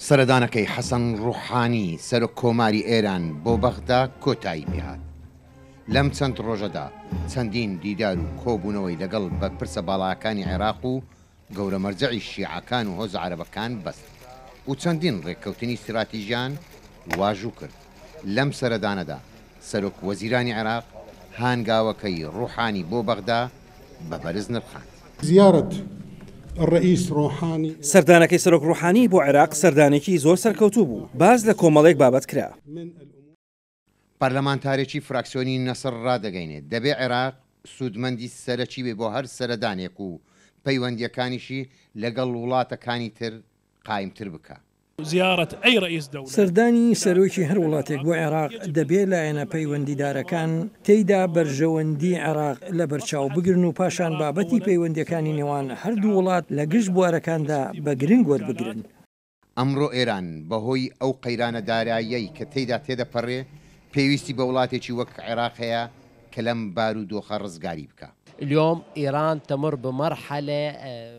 سەردانەکەی حەسەن ڕوحانی سەرۆک کۆماری ئێران بۆ بەغدا کۆتایی پێهات. لەم چەند ڕۆژەدا چەندین دیدار و کۆبوونەوەی لەگەڵ بەرپرسە باڵاکانی عێراق و گەورە مەرجەعی شیعەکان و هۆزە عەرەبەکان بەست و چەندین ڕێککەوتنی ستراتیژیان واژوو کرد. لەم سەردانەدا سەرۆک وەزیرانی عێراق هانگاوەکەی ڕوحانی بۆ بەغدا بە بەرز نرخاند. زیارة الرئیس روحانی. سەردانەکەی سەرۆک ڕوحانی بۆ عێراق سەردانێکی زۆر سەرکەوتوو بوو، باس لە کۆمەڵێک بابەت کرا. پەرلەمانتارێکی فراکسیۆنی نەسڕ ڕادەگەینێت، دەبێ عێراق سوودمەندی سەرەکی بێ بۆ هەر سەردانێک و پەیوەندییەکانیشی لەگەڵ وڵاتەکانی تر قایمتر بکا. سەردانی سەرۆکی هەر وڵاتێک بۆ عێراق دەبێ لایەنە پەیوەندیدارەکان تێیدا بەرژەوەندی عێراق لەبەرچاو بگرن و پاشان بابەتی پەیوەندییەکانی نێوان هەردوو وڵات لە گشت بوارەکاندا بە گرنگ وەربگرن. ئەمڕۆ ئێران بەهۆی ئەو قەیرانە داراییەی کە تێیدا تێدەپەڕێ، پێویستی بە وڵاتێکی وەک عێراق هەیە کە لەم بارودۆخە ڕزگاری بکا. اليوم ایران تمر بمرحلە.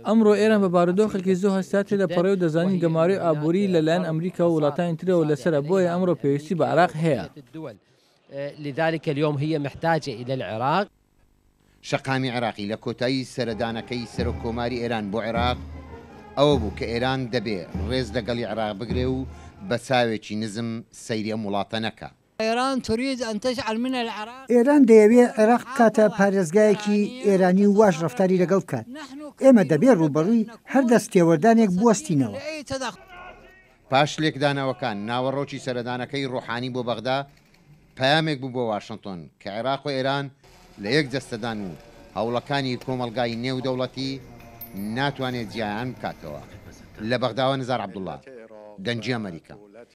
ئەمڕۆ ئێران بە بارودۆخێکی زۆر هەستیار تێدەپەڕێ و دەزانین گەمارۆی ئابووری لە لایەن ئەمریکا و وڵاتانی ترەوە لەسەرە، بۆیە ئەمڕۆ پێویستی بە عێراق هەیە. لذلک اليوم هی محتاجە الی العراق. شەقامی عێراقی لە کۆتایی سەردانەکەی سەرۆک کۆماری ئێران بۆ عێراق ئەوە بوو کە ئێران دەبێ ڕێز لە گەڵی عێراق بگرێ و بە چاوێکی نزم سەیری ئەم وڵاتە نەکا. ئێران دەیەوێ عێراق بکاتە پارێزگایەکی ئێرانی و واش ڕەفتاری لەگەڵ بکات. ئێمە دەبێ ڕووبەڕووی هەر دەست تێوەردانێک بوەستینەوە. پاش لێکدانەوەکان، ناوەڕۆکی سەردانەکەی ڕۆحانی بۆ بەغدا پەیامێک بوو بۆ واشنتۆن کە عێراق و ئێران لە یەک جەستەدان و هەوڵەکانی کۆمەڵگای نێودەوڵەتی ناتوانێت جیایان بکاتەوە. لە بەغداوە نزار عەبدوڵڵا، دەنگی ئەمەریکا.